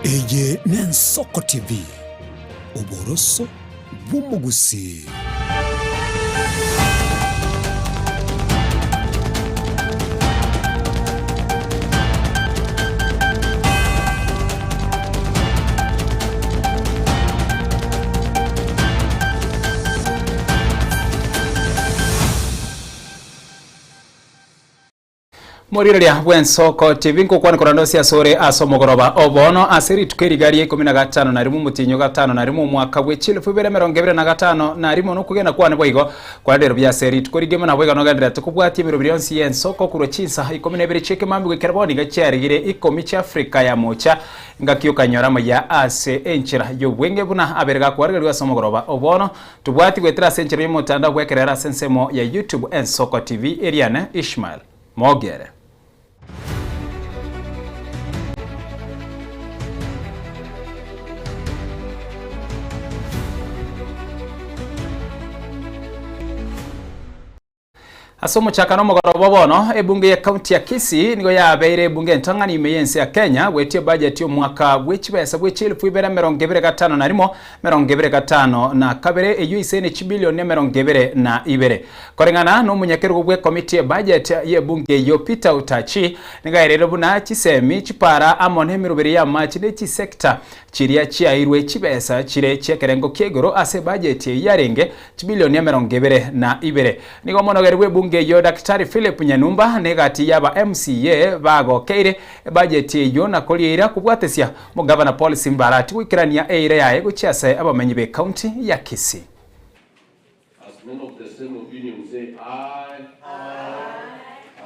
Eye n'Ensoko TV, oboroso bw'omogusii. Morigereria bw'ensoko TV nkokwana korende ase asore ase omogoroba o bono ase rituko eriga ria ikomi na gatano na rimo omotienyi o gatano na rimo omwaka bwe chilifu ibere emerongo ebere na gatano na rimo nokogenda kwane boigo kwarerero buya ase rituko rigima naboigo nogendererete kobwatia emeroberi yonsi y'ensoko korwa chinsa ikomi na ibere chi'ekemambia goikera bono iga chiarigire ikomi chi'Afrika ya mocha engaki okanyora amaya ase enchera y'obwenge buna abere gakwarigerigwa ase omogoroba o bono Tobwati goetera ase enchera y'omotandao bw'ekerero ase ensemo ya YouTube Ensoko TV eriane Ishmael Mogere. Ase omochakano omogoroba bono, ebunge ye county ya Kisii nigo yabeire ebunge entang'ani ime y'ense ya Kenya goetia ebudget y'omwaka bwe chibesa bwe chielfu ibere emerongo ebere gatano na rimo, emerongo ebere gatano na kabere eyio isaine chibilioni emerongo ebere na ibere. Koreng'ana nomonyakerogo bwe committee ye budget y'ebunge eyio Peter Utachi nigo aereire buna chisemi, chipara amo nemeroberi y'amache ne chisector chiria chiairwe chibesa chire chi'ekerengo kia igoro ase ebudget eyio yarenge Chibilioni emerongo ebere na ibere. Nigo omonogeri bw'ebunge eyio Daktari Philip Nyanumba na egati y'aba MCA bagokeire ebajeti eyio na korieira kobwatesia omogavana Paul Simbarati goikerania eira yaye gochia ase abamenyi b'ecounty ya Kisii. As many of the same opinion say aye.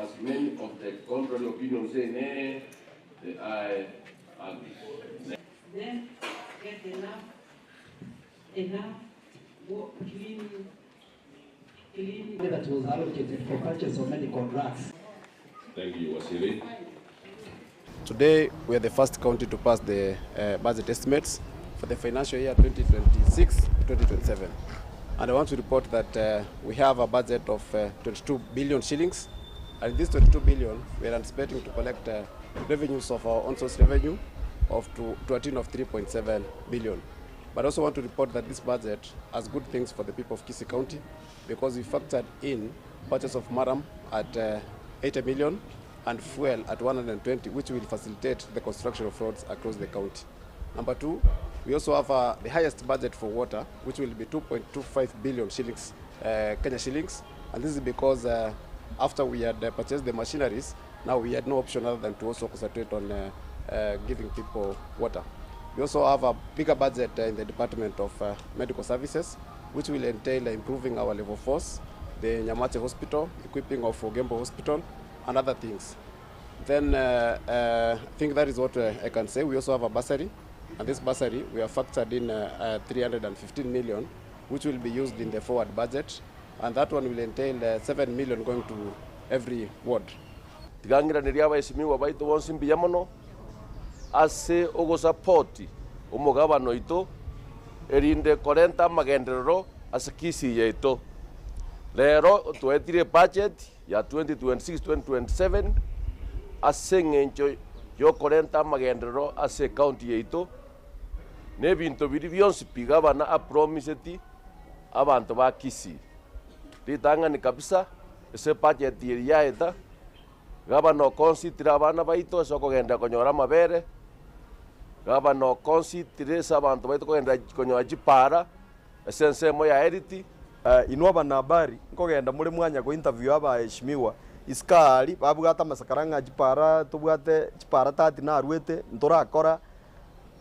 As many of the contrary opinion say nay. The aye have it. Then get enough, enough clean, clean. That was allocated for purchase of medical drugs. Thank you, Wasili. Today, we are the first county to pass the uh, budget estimates for the financial year 2026-2027. And I want to report that uh, we have a budget of uh, 22 billion shillings. And this 22 billion, we are anticipating to collect uh, revenues of our own source revenue of to, to a tune of 3.7 billion. But I also want to report that this budget has good things for the people of Kisii County because we factored in purchase of murram at uh, 80 million and fuel at 120, which will facilitate the construction of roads across the county. Number two, we also have uh, the highest budget for water, which will be 2.25 billion shillings, uh, Kenya shillings. And this is because uh, after we had uh, purchased the machineries, now we had no option other than to also concentrate on uh, uh, giving people water. We also have a bigger budget uh, in the Department of uh, Medical Services, which will entail improving our level force, the Nyamache Hospital, equipping of Ogembo Hospital, and other things. Then uh, uh, I think that is what uh, I can say. We also have a bursary, and this bursary we have factored in uh, uh, 315 million, which will be used in the forward budget, and that one will entail uh, 7 million going to every ward. Tiga ng'iranerie abaesimigwa baito bonsi mbuya mono ase ogosapoti omogabana oito, erinde korenta amagenderero ase Kisii yaito. Rero twaetire ebudget ya 2026-2027 ase eng'encho yokorenta amagenderero ase ecounty yaito, na ebinto biria bionsi pi gavana apromiseti abanto ba Kisii. Ritang'ani kabisa ase ebudget eri yaeta, Gavana okonsitire abana baito ase okogenda konyora amabere, gavana okonsitire ase abanto baito kogenda konyora chipara ase ensemo ya Eriti. Inwe abanahabari, nkogenda more mwanya go interview abaheshimiwa isiko aria babwate amasakara ng'a chipara tobwate chipara tati narwete ntorakora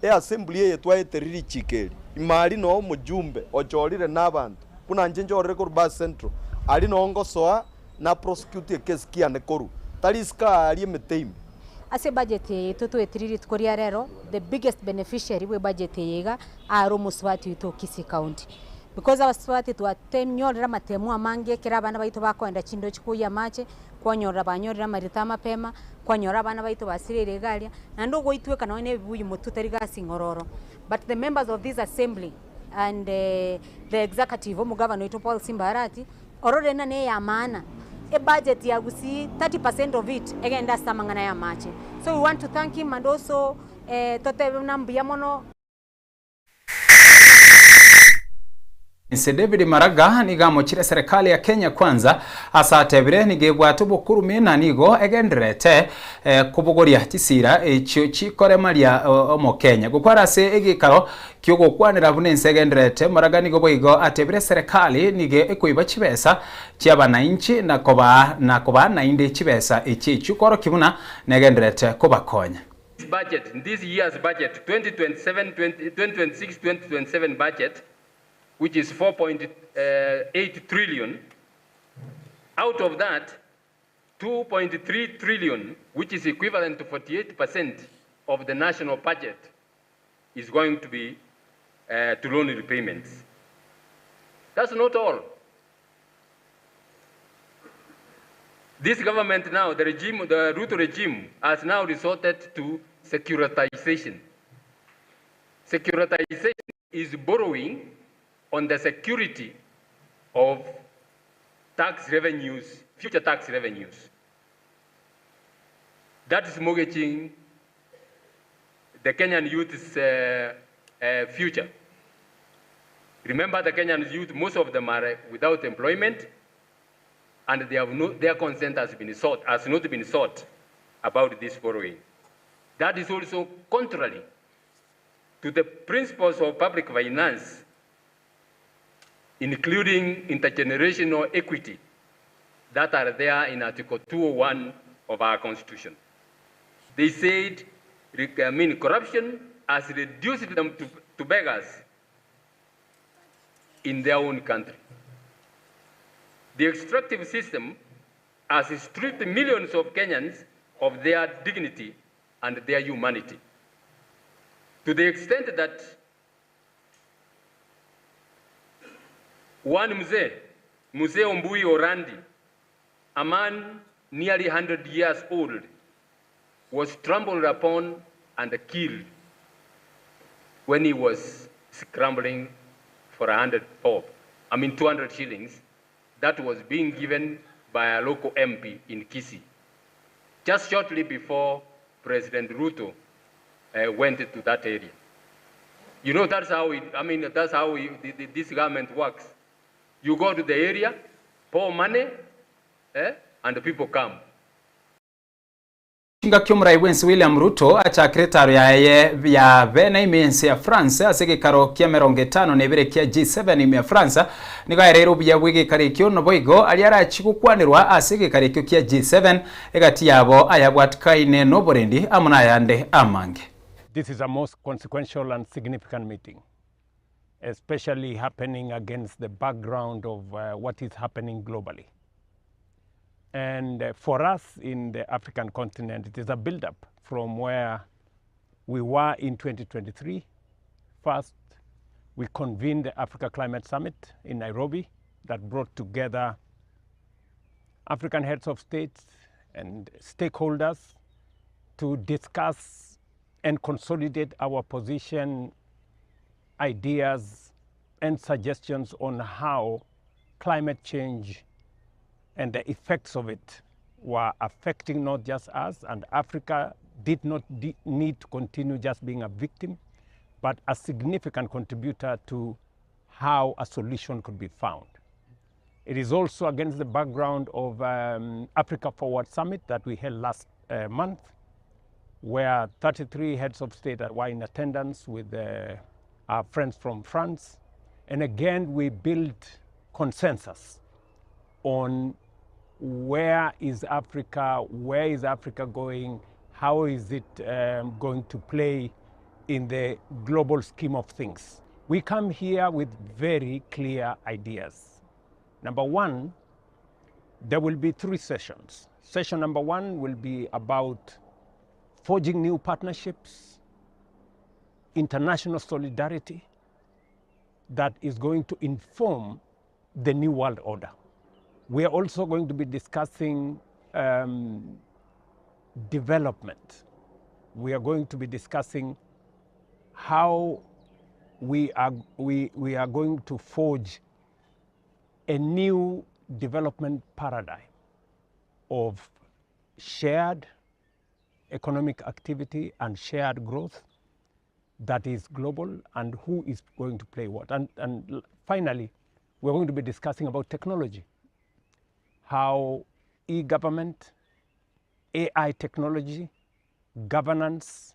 eassembly eye twaeterire richiko eri. Ime aria noo omojumbe ochorire na abanto buna inche nchorire korwa Basi Central, aria noo ngosoa na prosecute ekesi kiane korwa tari isiko aaria emete ime. Ase ebudget eye yaito toetire rituko ria rero, the biggest beneficiary bwe ebudget eye iga are omosubati oito o Kisii County. Because abasubati twatenyorire amatemu amange ekero abana baito bakoenda chindochi koiyia amache, kwanyorora banyorire amarita amapema, kwanyora abana baito basireire iga aria, naende ogoitweka nonye na ebibuyu motwe tari gasi ng'ororo. But the members of this assembly and the executive omogavana oito Paul Simba Arati, Orore ng'a ney'amaana. Ebudget ya Gusii 30% of it egende ase amang'ana ya amache. So we want to thank him and also totebe buna mbuya mono. Inse David Maraga nigo amochire serikali ya Kenya Kwanza ase atebire nigo ebwate obokurumi na nigo egendererete kobogoria chisira echio chikoremaria omokenya. Gokwara ase egekaro ki'ogokwanera buna ense egendererete, Maraga nigo boigo atebire serikali nigo ekoiba chibesa chi'abanainchi na kobaa na kobaa naende chibesa echi echio kworokia buna negendererete kobakonya. This budget, this year's budget, 2027, 2026, 2027 budget, which is 4.8 trillion, out of that, 2.3 trillion, which is equivalent to 48% of the national budget, is going to be uh, to loan repayments. That's not all. This government now, the regime, the Ruto regime, has now resorted to securitization. Securitization is borrowing on the security of tax revenues, future tax revenues. That is mortgaging the Kenyan youth's uh, uh, future. Remember, the Kenyan youth, most of them are without employment, and they have no, their consent has, been sought, has not been sought about this borrowing. That is also contrary to the principles of public finance, including intergenerational equity that are there in Article 201 of our Constitution. They said, I mean, corruption has reduced them to, to beggars in their own country. The extractive system has stripped millions of Kenyans of their dignity and their humanity. To the extent that one Mzee, Mzee Ombui Orandi, a man nearly 100 years old, was trampled upon and killed when he was scrambling for 100 bob, I mean 200 shillings, that was being given by a local MP in Kisii, just shortly before President Ruto uh, went to that area. You know, that's how it, I mean, that's how it, this government works. You go to the area, pour money, eh, and the people come. Chingaki omorai bw'ense William Ruto achakire etaro yaye ya bene ime y'ense ya France ase egekaro kia emerongo etano na ebere kia G7 ime ya France nigo aereire obuya bw'egekaro ekio naboigo aria arachie gokwanerwa ase egekaro ekio kia G7 egati yabo ayabwatkaine noborendi amo nayande amange. This is a most consequential and significant meeting, especially happening against the background of uh, what is happening globally. And uh, for us in the African continent, it is a build-up from where we were in 2023. First, we convened the Africa Climate Summit in Nairobi that brought together African heads of states and stakeholders to discuss and consolidate our position, ideas, and suggestions on how climate change and the effects of it were affecting not just us, and Africa did not need to continue just being a victim, but a significant contributor to how a solution could be found. It is also against the background of um, Africa Forward Summit that we held last uh, month, where 33 heads of state were in attendance with uh, our friends from France. And again, we built consensus on where is Africa, where is Africa going, how is it um, going to play in the global scheme of things. We come here with very clear ideas. Number one, there will be three sessions. Session number one will be about forging new partnerships, international solidarity that is going to inform the new world order. We are also going to be discussing um, development. We are going to be discussing how we are, we, we are going to forge a new development paradigm. of shared economic activity and shared growth that is global and who is going to play what. And, and finally, we're going to be discussing about technology, how e-government, AI technology, governance,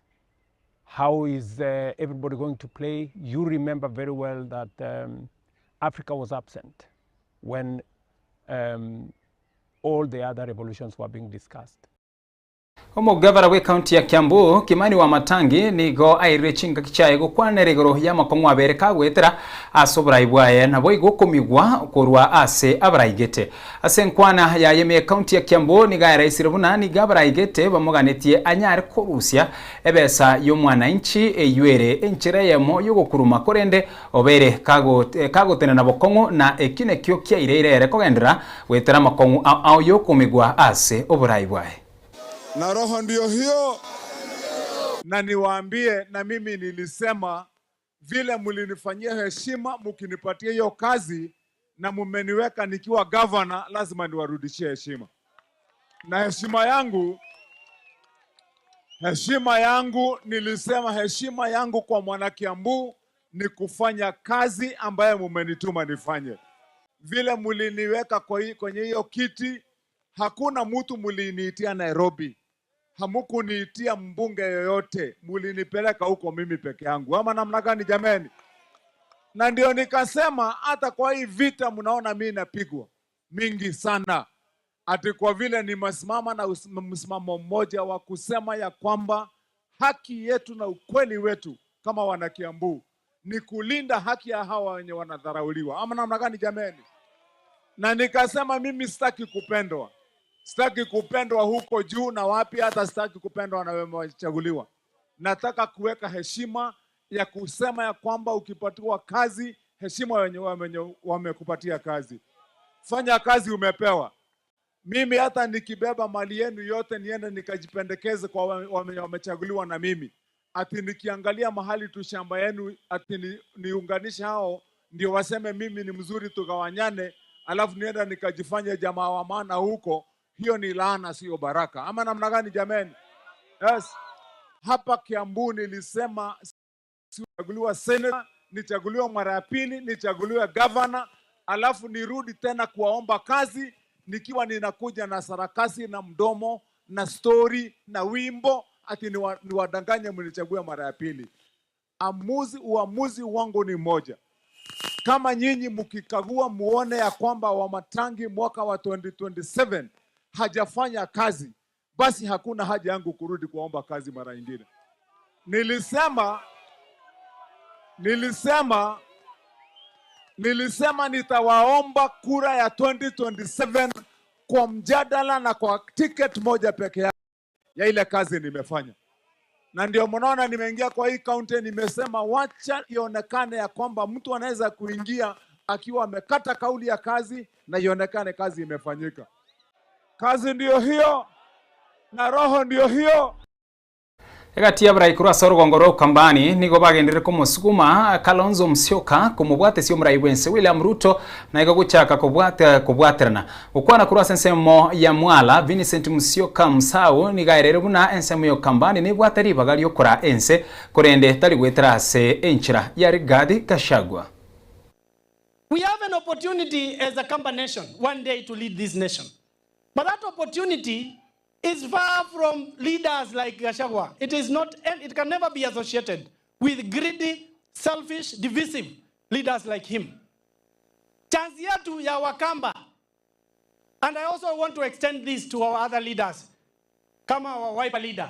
how is uh, everybody going to play? You remember very well that um, Africa was absent when um, all the other revolutions were being discussed. Omogavana bw'ecounty ya Kiambu, Kimani Wamatangi, nigo airire chingaki chiaye gokwanera igoro y'amakong'u abere kagoetera ase oborai bwaye naboigo okomigwa korwa ase abaraigete. Ase enkwana yaye ime y'ecounty ya Kiambu nigo ayeraisire buna nigo abaraigete bamoganetie anyare korusia ebesa y'omwananchi eyio ere enchera eyemo y'ogokuruma korende obeire kagotenena bokong'u na ekio nakio kiaireire ere kogenderera goetera amakong'u ao y'okomigwa ase oborai bwaye. Na roho ndio hiyo. Na niwaambie, na mimi nilisema vile mlinifanyia heshima mkinipatia hiyo kazi na mumeniweka nikiwa gavana, lazima niwarudishie heshima. Na heshima yangu, heshima yangu, nilisema heshima yangu kwa mwanakiambu ni kufanya kazi ambayo mumenituma nifanye. Vile muliniweka kwenye hiyo kiti, hakuna mtu muliniitia Nairobi, hamukuniitia mbunge yoyote, mulinipeleka huko mimi peke yangu, ama namna gani jameni? Na ndio nikasema hata kwa hii vita mnaona mimi napigwa mingi sana, ati kwa vile nimesimama na msimamo mmoja wa kusema ya kwamba haki yetu na ukweli wetu kama wanakiambu ni kulinda haki ya hawa wenye wanadharauliwa, ama namna gani jameni? Na nikasema mimi sitaki kupendwa, sitaki kupendwa huko juu na wapi, hata sitaki kupendwa na wamechaguliwa. Nataka kuweka heshima ya kusema ya kwamba ukipatiwa kazi, heshima wenye wamekupatia kazi, fanya kazi umepewa. Mimi hata nikibeba mali yenu yote niende nikajipendekeze kwa wenye wamechaguliwa na mimi, ati nikiangalia mahali tu shamba yenu ati ni, niunganishe hao ndio waseme mimi ni mzuri tugawanyane, alafu nienda nikajifanya jamaa wa maana huko, hiyo ni laana, sio baraka. Ama namna gani jameni? Yes. Hapa Kiambu nilisema sichaguliwa senator, nichaguliwa mara ya pili, nichaguliwa governor, alafu nirudi tena kuwaomba kazi nikiwa ninakuja na sarakasi na mdomo na story na wimbo ati niwadanganye mnichague mara ya pili. Amuzi, uamuzi wangu ni mmoja. Kama nyinyi mkikagua muone ya kwamba Wamatangi mwaka wa 2027 hajafanya kazi, basi hakuna haja yangu kurudi kuomba kazi mara nyingine. Nilisema nilisema nilisema nitawaomba kura ya 2027 kwa mjadala na kwa ticket moja peke yake ya ile kazi nimefanya, na ndio mnaona nimeingia kwa hii kaunti, nimesema wacha ionekane ya kwamba mtu anaweza kuingia akiwa amekata kauli ya kazi na ionekane kazi imefanyika. Kazi ndiyo hiyo na roho ndiyo hiyo. Egati y'abarai korwa ase orogongo rwa Ukambani nigo bagenderere komosuguma Kalonzo Musyoka komobwatesia omorai bwense William Ruto na igo gochaka kobwate kobwaterana. Gokwana korwa ase ensemo ya Mwala Vincent Musyoka Musau nigo aereire buna ensemo ya Ukambani nebwate ribaga riokora ense korende tari goetera ase enchera ya Rigathi Gachagua. We have an opportunity as a Kamba nation one day to lead this nation. But that opportunity is far from leaders like Gachagua. It is not, and it can never be associated with greedy, selfish, divisive leaders like him. Chance yetu ya Wakamba, and I also want to extend this to our other leaders, kama our Wiper leader.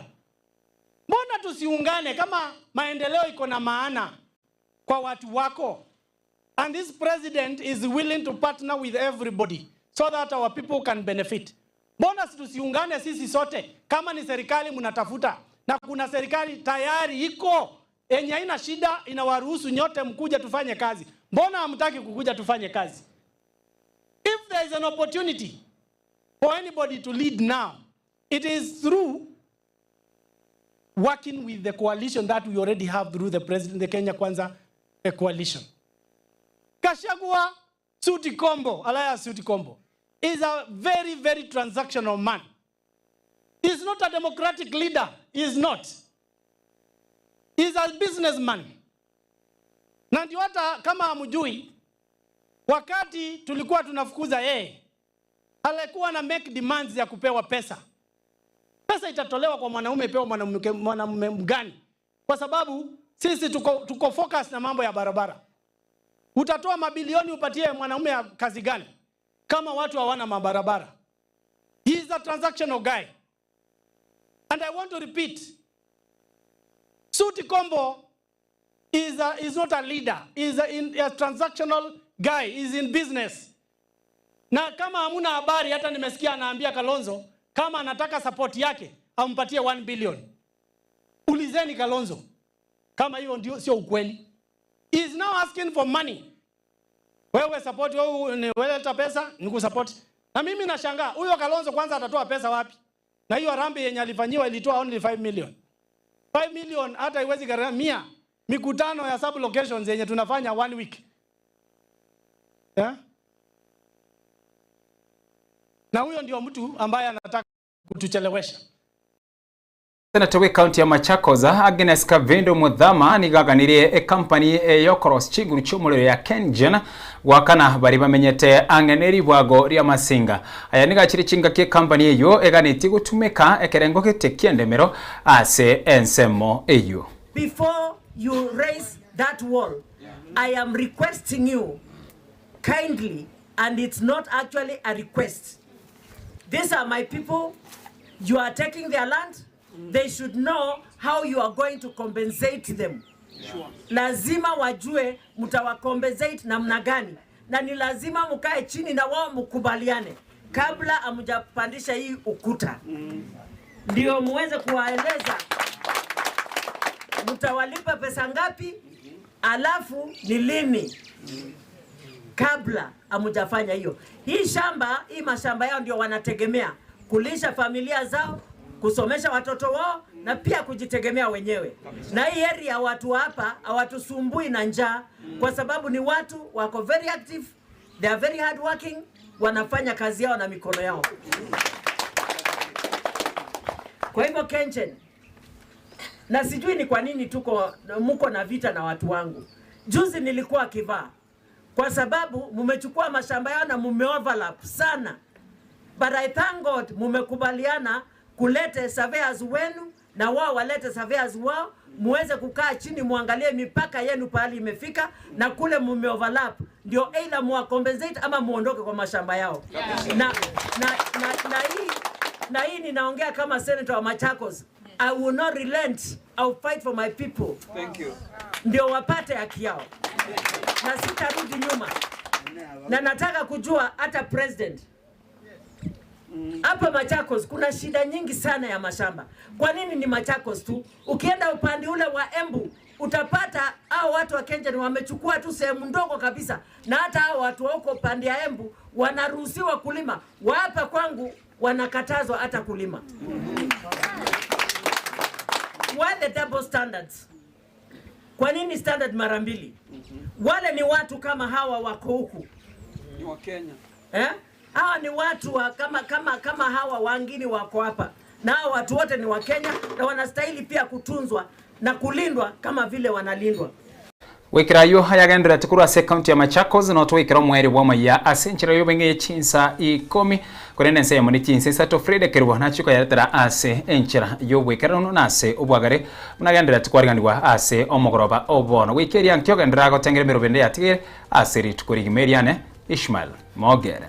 Mbona tusiungane kama maendeleo iko na maana kwa watu wako? And this president is willing to partner with everybody so that our people can benefit. Mbona tusiungane sisi sote? Kama ni serikali mnatafuta, na kuna serikali tayari iko yenye haina shida, inawaruhusu nyote mkuja tufanye kazi. Mbona hamtaki kukuja tufanye kazi? If there is an opportunity for anybody to lead now, it is through working with the coalition that we already have through the president, the Kenya Kwanza coalition. Gachagua Suti Kombo, alias Suti Kombo. is a very, very transactional man. He is not a democratic leader. He is not. He is a businessman. Na ndio hata kama hamjui, wakati tulikuwa tunafukuza yeye, alikuwa na make demands ya kupewa pesa. Pesa itatolewa kwa mwanaume, ipewa mwanamke mwanamume mgani? Kwa sababu sisi tuko, tuko focus na mambo ya barabara. Utatoa mabilioni upatie mwanaume ya kazi gani kama watu hawana mabarabara? He is a transactional guy. And I want to repeat, Suti Kombo is, a, is not a leader. He is a, in, a transactional guy. He is in business. Na kama hamuna habari, hata nimesikia anaambia Kalonzo kama anataka support yake ampatie 1 billion. Ulizeni Kalonzo kama hiyo ndio sio ukweli. He is now asking for money. Wewe support wewe ni wewe leta pesa nikusupport. Na mimi nashangaa huyo Kalonzo kwanza atatoa pesa wapi? Na hiyo harambee yenye alifanyiwa ilitoa only 5 million. 5 million hata iwezi gharamia mikutano ya sub locations yenye tunafanya one week. Yeah? Na huyo ndio mtu ambaye anataka kutuchelewesha. Senator we county ya Machakos Agnes Kavindu Muthama nigaganirie ekampani eyokorosi chinguru chiomorero ya KenGen gwakana bari bamenyete ang'e ribwago ria masinga aya nigachire chingaki ekampani eyo eganetie gotumeka ekerengo gete kiendemero ase ensemo eyo. Before you raise that wall, I am requesting you kindly, and it's not actually a request. These are my people. You are taking their land. They should know how you are going to compensate them. Lazima wajue mtawacompensate namna gani, na ni lazima mkae chini na wao mkubaliane kabla hamjapandisha hii ukuta, ndio muweze kuwaeleza mtawalipa pesa ngapi, alafu ni lini, kabla hamjafanya hiyo. Hii shamba, hii mashamba yao ndio wanategemea kulisha familia zao, kusomesha watoto wao na pia kujitegemea wenyewe. Na hii area watu hapa hawatusumbui na njaa, kwa sababu ni watu wako very active, they are very hard working, wanafanya kazi yao na mikono yao. Kwa hivyo KenGen, na sijui ni kwa nini tuko mko na vita na watu wangu. Juzi nilikuwa Kivaa kwa sababu mumechukua mashamba yao na mume overlap sana, but I thank God mumekubaliana kulete surveyors wenu na wao walete surveyors wao, muweze kukaa chini muangalie mipaka yenu pahali imefika, na kule mume overlap ndio either muwa compensate ama muondoke kwa mashamba yao. Na, na, na, na hii na hii ninaongea kama senator wa Machakos. I will not relent. I will fight for my people. Thank you. Ndio wapate haki yao. Na sitarudi nyuma. Na nataka kujua hata president hapa Machakos kuna shida nyingi sana ya mashamba. Kwa nini ni Machakos tu? Ukienda upande ule wa Embu utapata hao watu wa KenGen wamechukua tu sehemu ndogo kabisa, na hata hao watu wa huko pande ya Embu wanaruhusiwa kulima, wa hapa kwangu wanakatazwa hata kulima. Why the double standards? Kwa nini standard mara mbili? Wale ni watu kama hawa wako huku Ni wa Kenya. eh? Hawa ni watu wa kama, kama, kama hawa wangini wako hapa, na hawa watu wote ni wa Kenya na wanastahili pia kutunzwa na kulindwa kama vile wanalindwa. Wikirayo yagenderete korwa ase ekaunti ya Machakos notwikera omweri bwa omaiya ase enchera ya obeng'e chinsa ikomi korende ense eyemo ne chinsa isato Frida Kerubo nachiko yaretera ase enchera ya obwekeranu na ase obwagare buna agenderete kwariganiwa ase omogoroba obono goika eria nkio ogenderera gotengera emerobende yatigere ase rituko rigima eriane Ishmael Mogere.